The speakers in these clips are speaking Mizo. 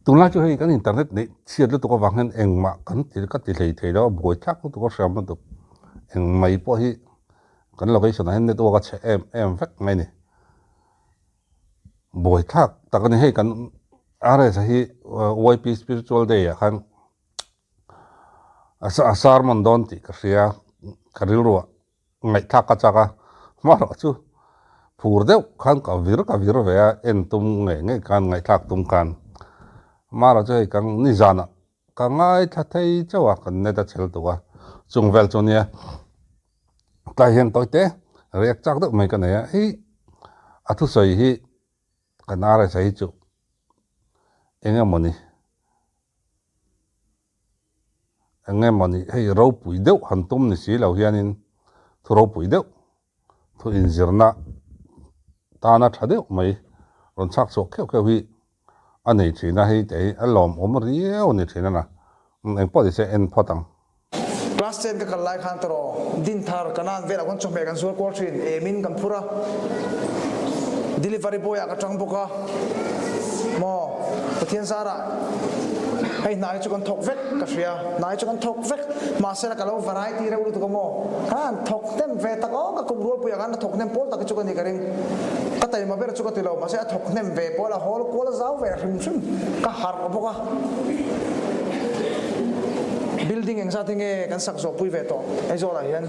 Tunlai chu hei kan internet neih chhiat lutuk avang hian engmah kan ti ka ti hlei thei lo a, buai thlak lutuk a hriam lutuk. Eng mai pawh hi kan location ah hian network a chhe em em vek mai a ni. Buai thlak tak a ni. Hei kan RS hi YP Spiritual Day ah khan a sermon dawn tih ka hria ka rilruah. Ngaihthlak ka chak a, hmarawh chu phur deuh khan ka vir ka vir ve a, en tum ngei ngei khan ngaihthlak tum khan hmarawh chu hei ka nizanah ka ngaithla thei chauh a, kan net a chhel tuk a, chung vel chu nia tlai hian tawi te react chak deuh mai ka nei a, hei a thusawi hi kan RSA hi chu eng emawni. Eng nge mawni hei ropui deuh han tum ni si lo hianin thu ropui deuh, thu inzirna tana tha deuh mai rawn chhak chhuak kheuh kheuh hi a nei thin a, hei te hi a lawmawm riau a ni thin a na. Engpawh ni se en phawt ang. Class ten ka kal lai khan tawh Dinthar Kanan velah khawn chawhmeh kan zuar kual thin, emin kan phur a, delivery boy ah ka tang bawk a, maw Pathian zarah hei hna hi chu kan thawk vek ka hria, hna hi chu kan thawk vek, mahse la ka lo variety reuh lutuk a maw, khan an thawk hnem ve tak aw ka kum rualpui ah khan a thawk hnem pawl tak hi chu ka ni ka ring, ka taima ber chu ka ti lo, mahse a thawk hnem ve pawl a hawl kual zau ve hrim hrim ka harh bawk a. Building engzat hi nge kan sak zawh pui ve tawh Aizawl ah hian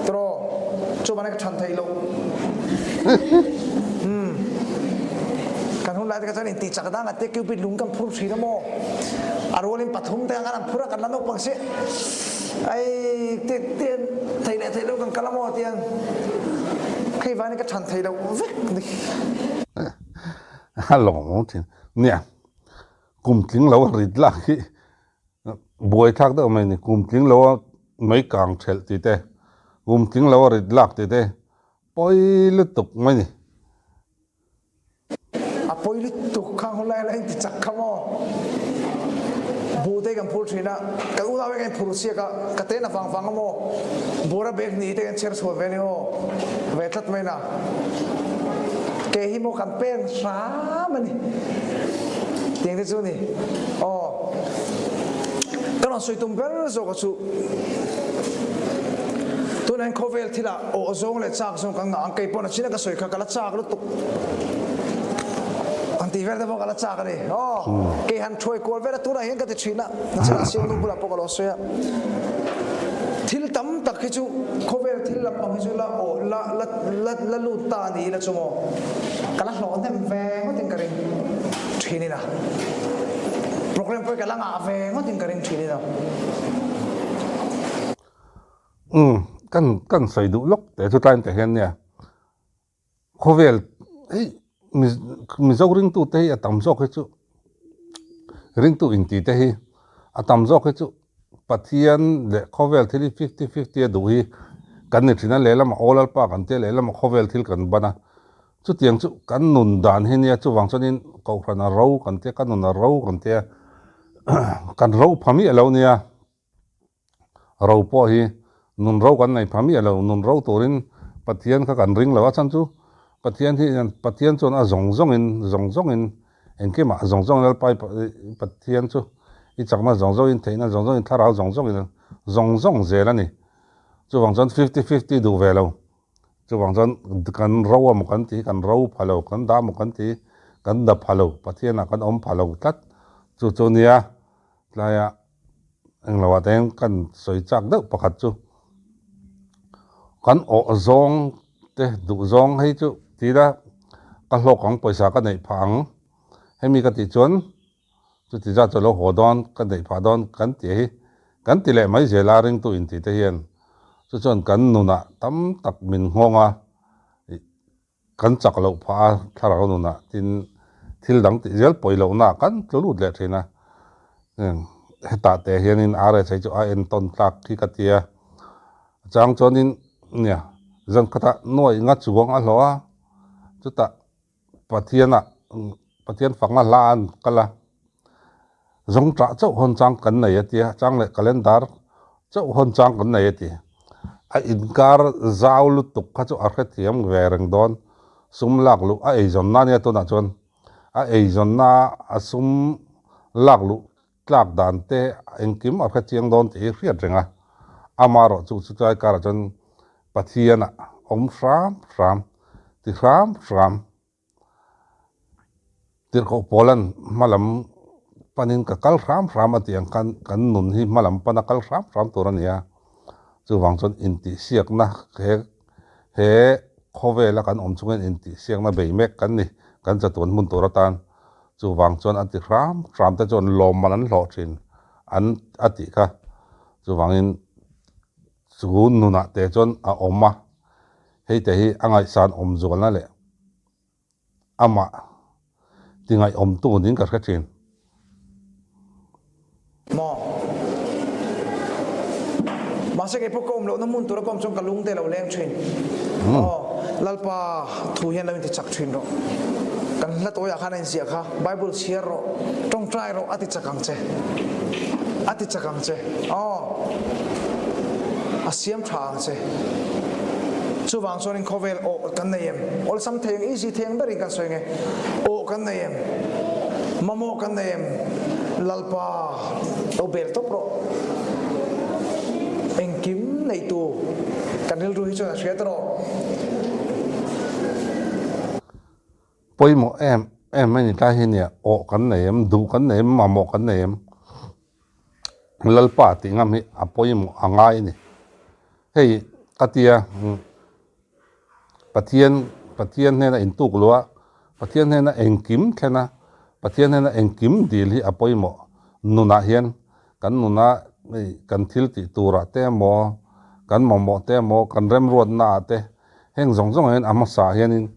tiraw chuan ka chhan theih loh umm kan hun lai te kha chuan intih chak dang ate cupid lung kan phur thin a maw a rualin pathum te ang khan an phur a kan la naupang si ai te te theih leh theih loh kan kal a maw tiang hei vangin ka chhan theih loh vek ni. A lawm thin nia. Kum tling lo a rit lak hi buai thlak deuh mai a ni. Kum tling lo a mei kang thelh tih te, kum tling lo a rit lak tih te pawi lutuk mai a ni. A pawi lutuk kha hun lai la inti chak kha maw? Buh te kan phur thin a, kan unau hi kan inphur chiak a, ka ten a vang vang a maw? Bura bag ni te kan chher chhuah ve a ni aw, ve tlat mai na. Kei hi maw kan pen hram a ni. Tiang te chu ni. Aw. Ka rawn sawi tum ber zawk a chu. Tunah hian khawvel thilah awh zawng leh chak zawng kan ngah ang. Kei pawh nachina ka sawi kha ka la chak lutuk. An tih vel te pawh ka la chak a ni. Aw. Kei han thuai kual vel a tunah hian ka ti thin a. Nachina siamnu bulah pawh ka lo sawi a. Thil tam tak hi chu khawvel thil lampang hi chu la aw la la la la lut ta a ni ila chu maw ka la hlawh hnem ve ngawtin ka ring thin ina program pawh hi ka la ngah ve ngawtin ka ring thin ina. Umm kan kan sawi duh lawk teh chu tlai teh hian nia Khawvel hei Mizo ringtute hi a tam zawk hi chu ringtu inti te hi a tam zawk hi chu Pathian leh khawvel thil hi fifty fifty a duh hi kan ni thin a, lehlamah aw Lalpa kan tia lehlamah khawvel thil kan ban a, chutiang chu kan nun dan hi nia chuvang chuanin Kohhran a ro kan tia ka nun a ro kan tia kan ro pha miah lo nia. Ro pawh hi nun ro kan nei pha miah lo, nun ro turin Pathian kha kan ring lo a chhan chu Pathian hi Pathian chuan a zawng zawngin zawng zawngin engkimah zawng zawngin Lalpa i Pathian chu i chakna zawng zawngin theihna zawng zawngin thlarau zawng zawngin zawng zawng zel a ni. Chuvang chuan fifty fifty duh ve lo. Chuvang chuan kan ro a maw kan ti kan ro pha lo, kan dah maw kan ti kan da pha lo, Pathianah kan awm pha lo tlat. Chu chu nia tlaiah Englo ah te hian kan sawi chak deuh pakhat chu kan awh zawng te duh zawng hei chu ti ila ka hlawk ang pawisa ka neih phah ang hemi ka tih chuan chuti zat chu a lo haw dawn ka neih phah dawn kan tih hi kan ti leh mai zel a ringtu intih te hian chu chuan kan nunah tam tak min nghawng a. Kan chak loh phah a, thlarau nunah tin thil dang tih zel pawi lohna kan tlu lut leh thin a. Hetah teh hianin RSA chu a entawn tlak khi ka ti a. Chang chuanin nia zan khatah nuaih nga chuang a hlawh a, chutah Pathianah Pathian fakna hla an kal a. Zawng ṭah chauh hawn chang kan nei a tia, chang leh calendar chauh hawn chang kan nei a ti. A inkar zau lutuk kha chu a hrethiam ve reng dawn, sum lak luh a eizawn na nia tunah chuan. A eizawnna a sum lak luh tlak dan te engkim a hre chiang dawn tih hi hriat reng a, amaherawh chu chutlai karah chuan Pathianah awm hram hram ti hram hram Tirhkoh Paula'n hmalam panin ka kal hram hram a tih ang khan kan nun hi hmalam pana kal hram hram tur a ni a, chuvang chuan intihsiakna he he khawvela kan awm chungin intihsiakna bei mek kan ni, kan chatuan hmun tur atan chuvang chuan a ti hram hram te chuan lawmman an hlawh thin an a tih kha, chuvangin chu nunah te chuan a awm a, hei te hi a ngaihsan awm zualna leh. Amah ti ngaihawmtu niin ka hre thin. Maw? Mahse kei pawh ka awm lohna hmun tura ka awm chuan ka lung te lo leng thin. Aw, Lalpa thu hian lo inti chak thin rawh. Kan hla tawiah khan a inziah kha, Bible chhiar rawh, tawngtai rawh a ti chak ang che. A ti chak ang che. Aw, a siam tha ang che. Chuvang chuanin khawvel awh kan nei em? Awlsam thei ang, easy thei ang berin kan sawi nge. Awh kan nei em? Mamawh kan nei em? Lalpa lo bel tawp rawh. Engkim neitu kan rilru hi chuan a hria ta rawh. Pawimawh em em a ni tlai hi nia, awh kan nei em, duh kan nei em, mamawh kan nei em? Lalpa tih ngam hi a pawimawh a ngai a ni. Hei ka tia Pathian Pathian hnena intuk lo a, Pathian hnena engkim thlen a, Pathian hnena engkim dil hi a pawimawh nunah hian kan nuna hei kan thil tih turah te emaw, kan mamawh te emaw, kan remruatna ah te heng zawng zawng ah hian a hmasa ah hianin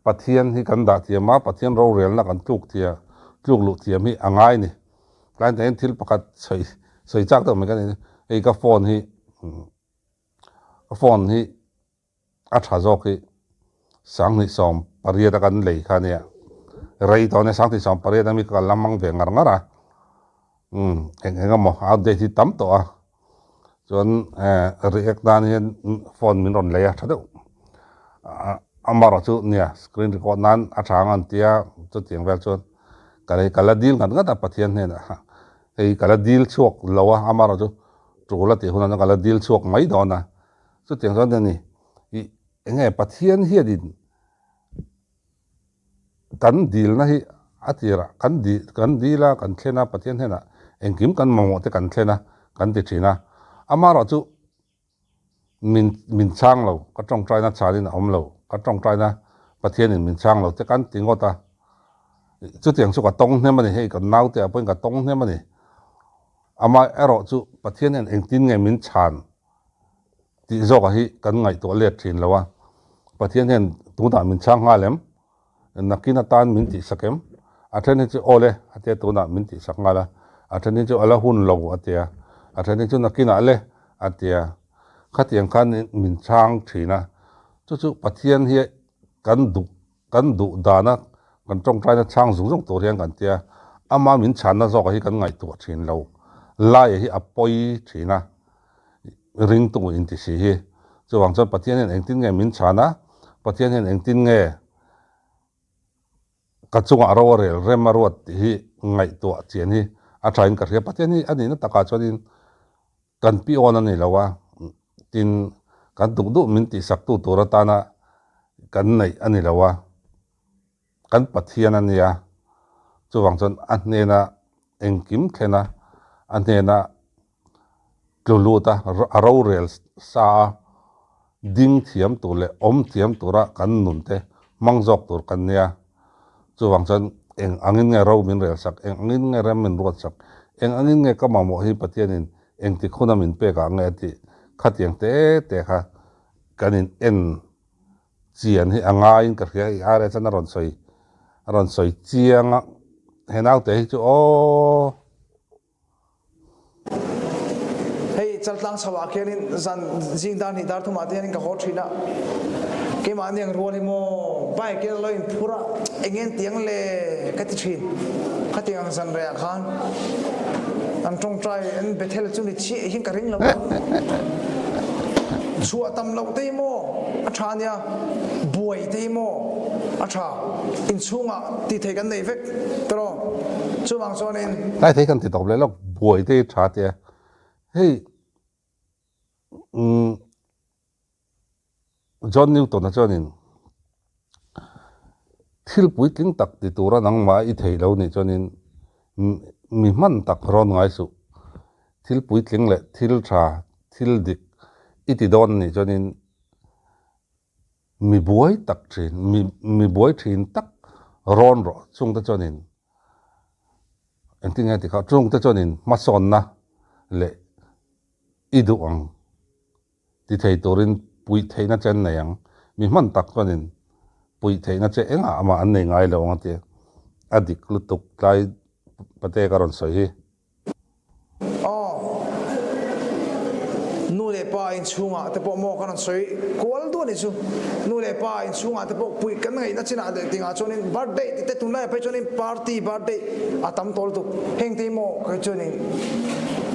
Pathian hi kan dah thiam a, Pathian rorelna kan tluk thiam tluk luh thiam hi a ngai a ni. Tlai hnaiin thil pakhat sawi sawi chak deuh mai ka nei hei ka phone hi ka phone hi a tha zawk hi 28 a kan lei kha ania rei tawh ania 28 a mi ka la hmang ve ngar ngar a umm eng eng emaw update hi tam tawh a chuan eh react nan hian phone min rawn lei a tha deuh amaherawhchu nia screen record nan a tha ang an tia chutiang vel chuan. Ka lei ka la dil ngat ngat a Pathian hnenah hei ka la dil chhuak lo a amaherawh chu tul a tih hunah chuan ka la dil chhuak mai dawn a chutiang chuan a ni ih eng nge Pathian hianin kan dilna hi a tirah kan dil kan dil a kan thlen a Pathian hnenah engkim kan mamawh te kan thlen a kan ti thin a amaherawh chu Min min chhang lo, ka tawngtaina chhanin a awm lo, ka tawngtaina Pathianin min chhang lo te kan ti ngawt a, chutiang chu ka tawng hnem a ni, hei kan naute ah pawhin ka tawng hnem a ni. Amaherawh chu Pathian hian engtin nge min chhan tih zawkah hi kan ngaihtuah let thin lo a, Pathian hian tunah min chhang nghal em? Nakin atan min tihsak em? A then hi chu aw le a tia tunah min tihsak nghal a, a then hi chu a la hun lo a tia, a then hi chu nakinah le a tia. Khatiang khan min chhang thin a, chu chu Pathian hi kan duh kan duh dana kan tawngtaina chhang zung zung tur hian kan tia, ama min chhanna zawkah hi kan ngaihtuah thin lo laia hi a pawi thin a, ringtu inti si hi. Chuvang chuan Pathian hian engtin nge min chhan a, Pathian hian engtin nge Ka chungah ro a rel rem a ruat tih hi ngaihtuah chian hi a thain ka hria. Pathian hi a nihna takah chuanin kan pi awn a ni lo a, tin kan duh duh min tihsaktu tur atana kan neih a ni lo a, kan Pathian a nia. Chuvang chuan a hnena engkim thlen a, a hnena tlu lut a, a rorel sa a, ding thiam tur leh awm thiam tura kan nun te hmang zawk tur kan nia. Chuvang chuan eng angin nge ro min rel sak, eng angin nge rem min ruat sak, eng angin nge ka mamawh hi Pathianin engtik huna min pek ah nge a tih khatiang te te kha kan in en chian hi a ngaiin ka hria i RS an a rawn sawi a rawn sawi chiang a, he naute hi chu aw. Hei Chaltlang chho ah khianin zan zing dar hnih dar thum ah te hianin ka haw thin a, keimah aniang rual hi maw bike in a lo inphur a, eng nge tiang le ka ti thin, khatiang ang zan reh ah khan an tawngtai an Bethel chu ni chiah hian ka ring lo a, chhuah tam loh te hi maw a tha ania. Buai te hi maw a tha inchhungah tih theih kan nei vek tawh chuvang chuanin. Tlai thei kan ti tawp leh lawk buai te hi tha tia hei umm John Newton-a chuanin thil puitling tak ti tura nangmah i theih lo nih chuanin mi hman tak rawn ngai suh thil puitling leh thil tha thil dik i ti dawn nih chuanin Mi buai tak thin, mi mi buai thin tak rawn rawh chungte chuanin engtin nge ti kha chungte chuanin hmasawnna leh i duh ang ti thei turin puih theihna che an nei ang. Mi hman tak chuanin puih theihna che engah amah an nei ngai lo ang a ti. A dik lutuk tlai pate ka rawn sawi hi. Aw, nu leh pa inchhungah te pawh maw ka rawn sawi kual duh a ni chu. Nu leh pa inchhungah te pawh puih kan ngaihna chinah leh tingah chuanin birthday tih te tunlaiah phei chuanin party birthday a tam tawh lutuk. Heng te hi maw kei chuanin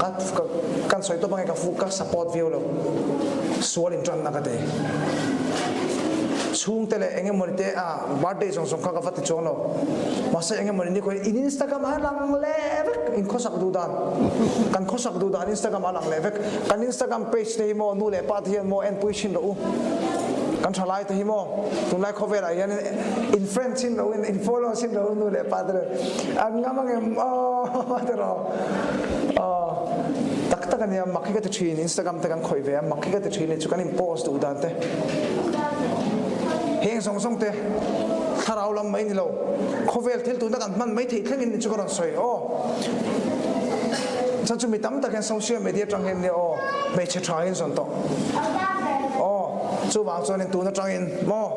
ka kan sawi tawp ange ka fu ka support viau lo. Sual intanna ka ti. Chhungte leh eng emawni te a birthday zawng zawng kha ka va ti chuang lo. Mahse eng emawni ni khawiin in Instagram a lang leh vek in khawsak duh dan kan khawsak duh dan Instagram a lang leh vek. Kan Instagram page te hi maw nu leh pa te hian maw enpui thin rawh u. Kan thalai te hi maw tunlai khawvelah hian in friend thin rawh u in follow thin rawh u nu leh pa te nen an ngam angem aw ti rawh aw tak tak ania mak hi ka ti thin Instagram te kan khawih ve a mak hi ka ti thin ni chu kan in post duh dan te heng zawng zawng te thlarau lam mai ni lo khawvel thil tuna kan hman mai theih thlengin ni chu ka rawn sawi aw chan chu mi tam tak hian social media atang hian nia aw hmeichhe tha hian zawn tawh aw chuvang chuanin tun atangin maw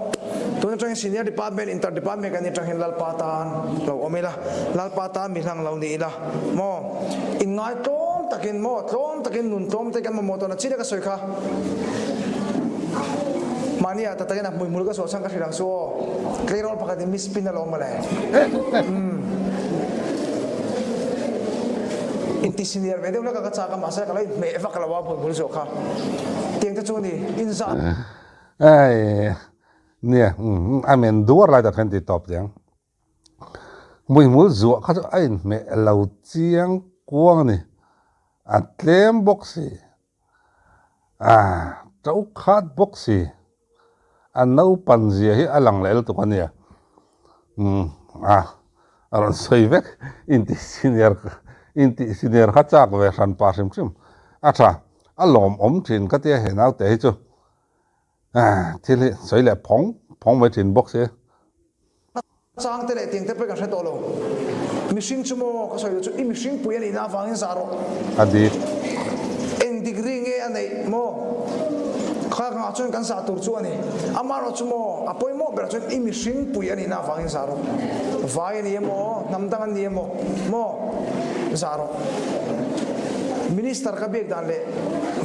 tun atangin senior department inter department kan nih atang hian lalpa tan lo awm ila lalpa tan mi hlang lo ni ila maw inngai tlawm takin maw tlawm takin nun tlawm te kan mamawh tawhna chi leh ka sawi kha mahni ah tak takin a hmuihmul ka sawi chhan ka hrilh ang chu aw tleirawl pakhat in mi spin alawm mawle umm inti senior ve deuh hlek a ka chak a mahse ka lo inhmeh vak lo a hmuihmul zawh kha tiang te chu a ni inzah Ai nia umm a men duar lai tak hian ti tawp chiang. Hmuihmul zuah kha chu a inhmeh lo chiang kuang a ni. A tlem bawk si, a to khat bawk si, a naupan zia hi a lang leh lutuk a nia. Umm a a rawn sawi vek intih senior intih senior kha chak ve hran pa hrim hrim a tha a lawmawm thin ka tia he naute hi chu. Thil hi sawi leh phawng phawng mai thin bawk si. Changte leh tiangte pawh kan hre tawh lo. Mihring chu maw ka sawi duh chu i mihring pui a nihna avangin zah rawh. A dik. Eng degree nge a neih maw? Kha kangah chuan kan zah tur chu a ni. Amaherawh chu maw a pawimawh berah chuan i mihring pui a nihna avangin zah rawh. Vai a ni emaw, hnam dang an ni emaw maw zah rawh. Minister ka biak dan leh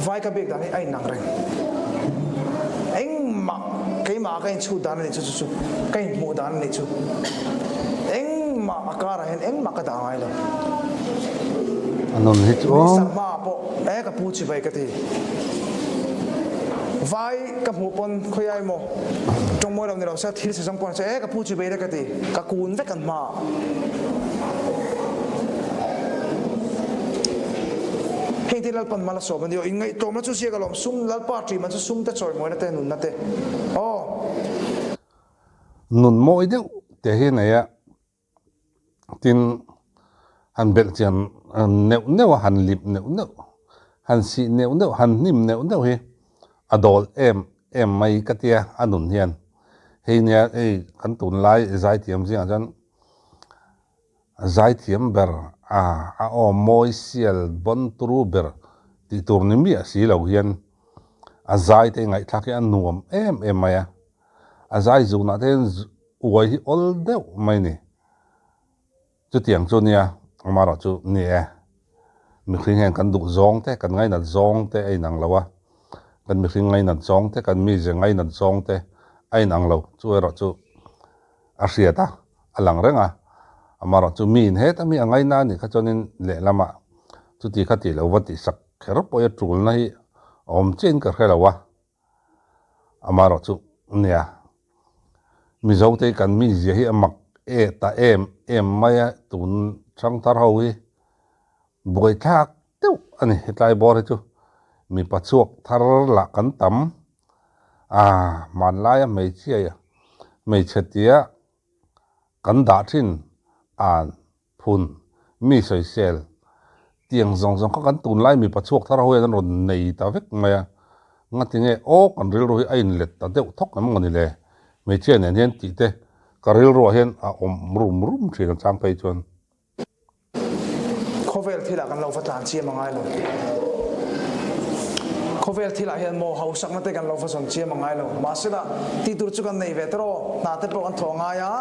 vai ka biak dan hi a inang reng. Engmah keimah ka inchhut dan a nih chu chu chu ka inhmuh dan a nih chu. Engmah a karah hian engmah ka dah ngai lo. A nun hi chu. Minister hmaah pawh e ka pu chibai ka ti. Vai ka hmuh pawn khawiah emaw tawng mawi lo ni lo se thil si zawng pawn e ka pu chibai le ka ti. Ka kun vek an hmaah. Heng te Lalpan mal a sawm a ni aw. Inngaihtlawmna chu ziak alawm, sum Lalpa ṭih man chu sum te chawimawina te nunna te aw. Nun mawi deuh te hi nei a, tin han belh chian neuh neuh a, han lip neuh neuh, han sih neuh neuh, han hnim neuh neuh hi a dawl em em mai ka tia a nun hian. Hei nia hei kan tunlai zaithiam zingah chuan Zaithiam ber a a aw mawi sial bawn turu ber tih tur ni miah si lo hian a zai te ngaihthlak hi a nuam em em mai a, a zai zunah te hian uai hi awl deuh mai ni. Chutiang chu nia amaherawh chu ni e, mihring hian kan duh zawng te, kan ngainat zawng te a inang lo a, kan mihring ngainat zawng te, kan mize ngainat zawng te a inang lo, chu erawh chu a hriat a, a lang reng a, amaherawh chu miin heta mi a ngaina a nih kha chuanin lehlamah chuti kha tih lo va tihsak kher pawh hi a tulna hi a awm chiahin ka hre lo a, amaherawh chu nia. Mizote hi kan mizia hi a mak e ta em em mai a, tun thangthar ho hi buaithlak deuh a ni hetlai bawr hi chu mipa chhuak thar lah kan tam a, hmanlaia hmeichhia hmeichhe tia kan dah thin an phun mi sawisel tiang zawng zawng kha kan tunlai mipa chhuak thar ho hian an rawn nei ta vek mai a, ngatinge aw kan rilru hi a inlet ta deuh thawk em maw ni le, hmeichhia nen hian tih te ka rilruah hian a awm rum rum thin a chang phei chuan. Khawvel thilah kan lo va tlan chiam a ngai lo. Khawvel thilah hian maw hausakna te kan lo va zawn chiam a ngai lo. Mahsela, tih tur chu kan nei ve tawh, hna te pawh kan thawh a ngai a,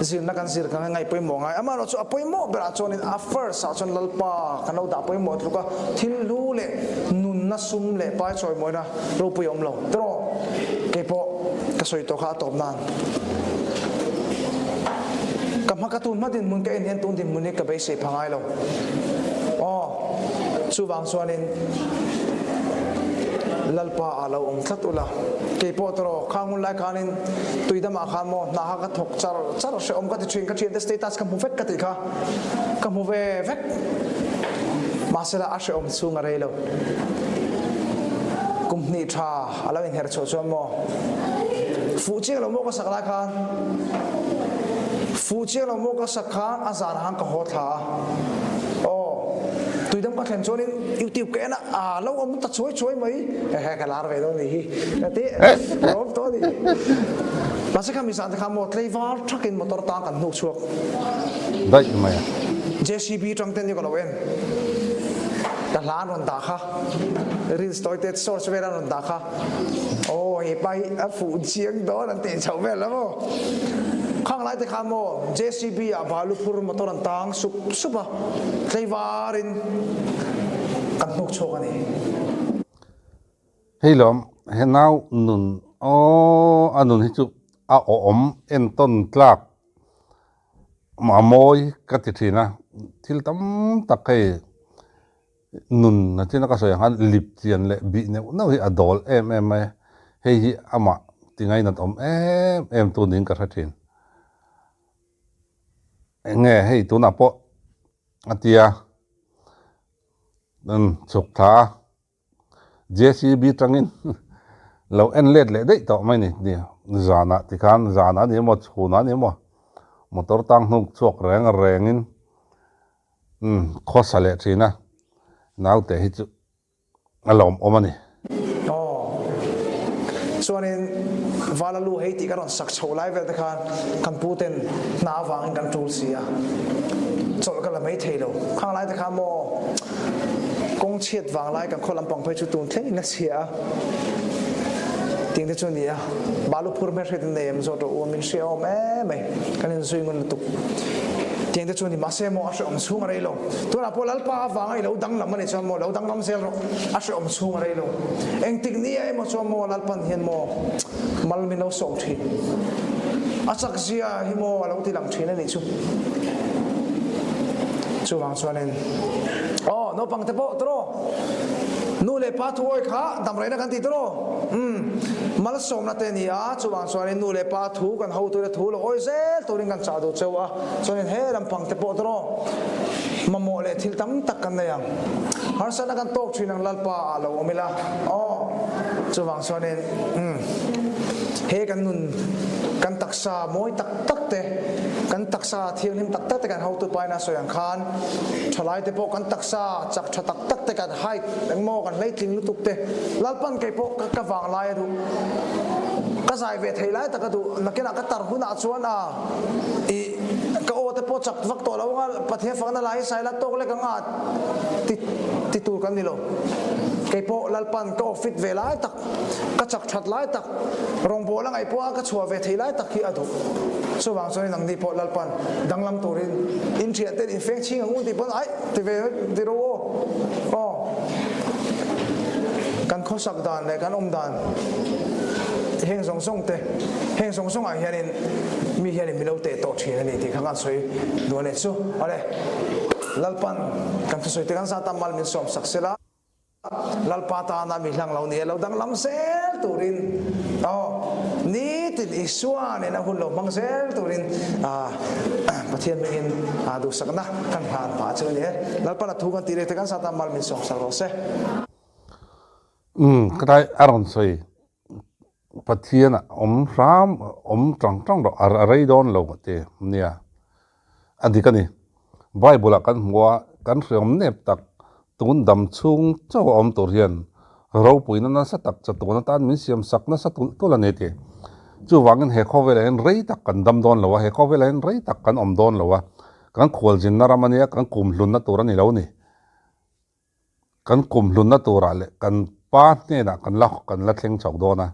zirna kan zir kan ngaih pawimawh a ngai. Amaherawh chu a pawimawh berah chuanin a first ah chuan Lalpa kan lo dah pawimawh tluk a, thil hlu leh nunna sum leh pai chawimawina ropui a awm lo tawh. Keipawh ka sawi tawh kha a tawp nan. Ka hma ka tun hma dinhmun ka en hian tun dinhmun hi ka beisei pha ngai lo. Aw, chuvang chuanin Lalpa ah lo awm tlat ula. Kei pawh tawh khang hun lai khanin tuidamah khan maw hna kha ka thawk char char hrehawm ka ti thin, ka thiante status ka hmu vek ka tih kha ka hmu ve vek. Mahsela a hrehawm chhung a rei lo. Kum hnih tha a lo inher chhuah chuan maw fuh chiang lo maw ka sak lai khan fuh chiang lo maw ka sak khan a zan han ka haw thla a aw tuidam ka thlen chuanin youtube ka en a a lo awm ta chuai chuai mai he ka lar ve dawn ni hi ka ti lawm tawh ni mahse kha mi zan te kha maw tleivar thakin motor tang kan hnuk chhuak daih mai a JCB tang ten ka lo en ka hla an rawn dah kha Reels tawi te source vel an rawn dah kha aw he pa hi a fuh chiang dawn an tih chhoh vel la maw khang lai te khan maw JCB ah balu phur motor an tang sup sup a tleivar in kan hnuk chhuak a ni. Hei lawm he nau nun aw a nun hi chu a awm entawn tlak a mawi ka ti thin a thil tam tak hei Nun a china ka sawi ang khan lip chian leh bih neuh neuh hi a dawl em em mai a, hei hi amah ti ngainat awm em em tu niin ka hre thin. Eng nge hei tunah pawh a tia chhuk thla a JCB tangin lo en let leh daih tawh mai ni zanah tikhan zanah a ni emaw chhunah a ni emaw motor tang hnuk chhuak reng rengin Umm, khawsa leh thin a, naute hi chu a lawmawm a ni. Aw, chuanin Vala lu hei tih ka rawn sak chhoh lai vel te khan kan pu ten hna avangin kan tul si a, chawlh ka la mai thei lo. Khang lai te khan maw kawng chhiat vang lai kan khaw lampang phei chu tun thleng in a chhia a, ting te chu a ni a, balu phur hmelhriat in nei em zawt rawh u a min hria awm em mai, kan inzui ngun lutuk. Tiang te chu ni mahse maw a hrehawm chhung a rei lo. Tunah pawh Lalpa avanga i lo danglam a nih chuan maw lo danglam zel rawh, a hrehawm chhung a rei lo. Engtik ni ah emaw chuan maw Lalpan hian maw mal min lo sawm thin. A chak zia hi maw a lo ti lang thin a nih chu. Chuvang chuanin aw naupang te pawh tawh nu leh pa thu awi kha damreina kan ti tawh umm malsawmna te a ni a, chuvang chuanin nu leh pa thu kan hotute thu lo awi zel turin kan chah duh cheu a. Chuanin he lampang te pawh tawh mamawh leh thil tam tak kan nei ang. Harsatna kan tawk thin ang Lalpa ah lo awm ila aw. Chuvang chuanin umm he kan nun kan taksa mawi tak tak te kan taksa thianghlim tak tak te kan hotu paina sawi ang khan thalai te pawh kan taksa chak tha tak tak te kan height engmaw kan hleitling lutuk te Lalpan kei pawh ka vanglai a duh ka zai ve thei lai tak a duh nakinah ka tar hunah chuan a I ka aw te pawh chak vak tawh lo anga Pathian fakna lai hi saila tawk lek anga ti ti tur kan ni lo. Kei pawh Lalpan ka aw fit ve lai tak, ka chak that lai tak, rawngbâwl a ngaih pawha ka chhuah ve thei lai tak hi a duh. Chuvang chuan nangni pawh Lalpan danglam turin in thian ten in feng chhing ang u tih pawn aih ti ve ti ro aw. Aw kan khawsak dan leh kan awm dan heng zawng zawng te heng zawng zawng ah hianin Mi hianin min lo teh tawh thin a ni tih kha kan sawi duh a ni. Chu awle, Lalpan kan thusawi te kan zat a mal min sawm sak sela. Lalpa tana mi hlang lo ni e, lo danglam zel turin aw nitin Isua nena hun lo hmang zel turin Pathian hmingin duhsakna kan hlan pah chu a ni e. Lalpan a thu kan tih leh te kan Satan mal min sawmsak rawh se. Umm ka tlai a rawn sawi Pathian a awm hram awm tang tang rawh a rei dawn lo a ti nia a dik a ni. Bible ah kan hmu a kan hriawm nep tak tun dam chhung chauh a awm tur hian ropuina nasa tak chatuan atan min siam sak nasa tulh tulh a ni ti. Chuvangin he khawvelah hian rei tak kan dam dawn lo a he khawvelah hian rei tak kan awm dawn lo a kan khualzinna ram a nia kan kumhlunna tur a ni lo ni. Kan kum hlunna turah leh kan pa hnenah kan la kan la thleng chho dawn a.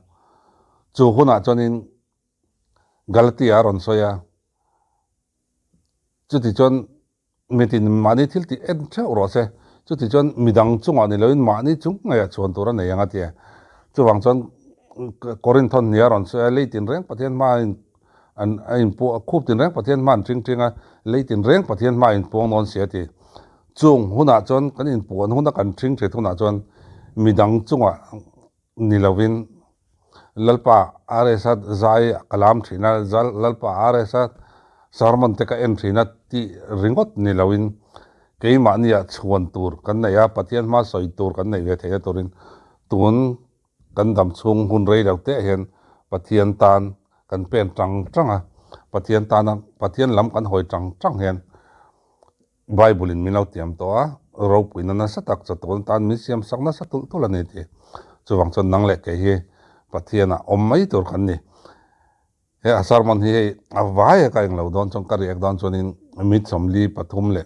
Chu hunah chuanin Galatia a rawn sawi a, chuti chuan mitin mahni thil tih en theuh rawh se, chuti chuan midang chungah ni loin mahni chung ngeiah chhuan tur a nei ang a ti a. Chuvang chuan Korinth hawn hnih a rawn sawi a, lei tinreng Pathian hmain an a inpuah a, khup tinreng Pathian hma an ṭing ṭing a, lei tinreng Pathian hma a inpuang dawn si a ti. Chung hunah chuan kan inpuan huna kan ṭhing ṭhet hunah chuan midang chungah ni lovin Lalpa RS-a zai ka lam ṭhin a, Lalpa RS-a sermon te ka en ṭhin a tih ringawt ni loin keimahniah chhuan tur kan nei a, Pathian hma sawi tur kan neih ve theihna turin tun Kan dam chhung hun rei lo teh hian Pathian tan kan pen tang tang a, Pathian tana Pathian lam kan hawi tang tang hian Bible in min lo tiam tawh a, ropuina nasa tak chatuan tan min siam sak nasa tulh tulh a ni tih. Chuvang chuan nang leh kei hi Pathianah awm mai tur kan ni. He a sermon hi hei a vai a ka englo dawn chuan ka riak dawn chuanin mit 43 leh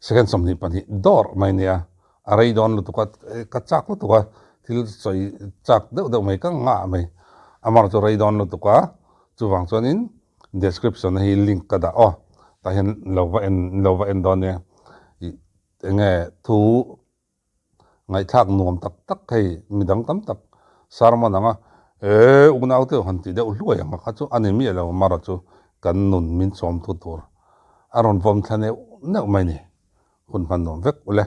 Second 22 dawr mai nia, a rei dawn lutuk a, ka chak lutuk a, thil sawi chak deuh deuh mai ka ngah mai, amar chu rei dawn lutuk a, chuvang chuanin description hi link ka dah aw, tah hian lo va en lo va en dawn nia, ih enge thu Ngaihthlak nuam tak tak hei midang tam tak sermon anga ee unau te han ti deuh hluai ang kha chu a ni miah lo mara chu kan nun min chawm thu tur a rawn vawm thla neuh neuh mai ni hun hman nuam vek ule.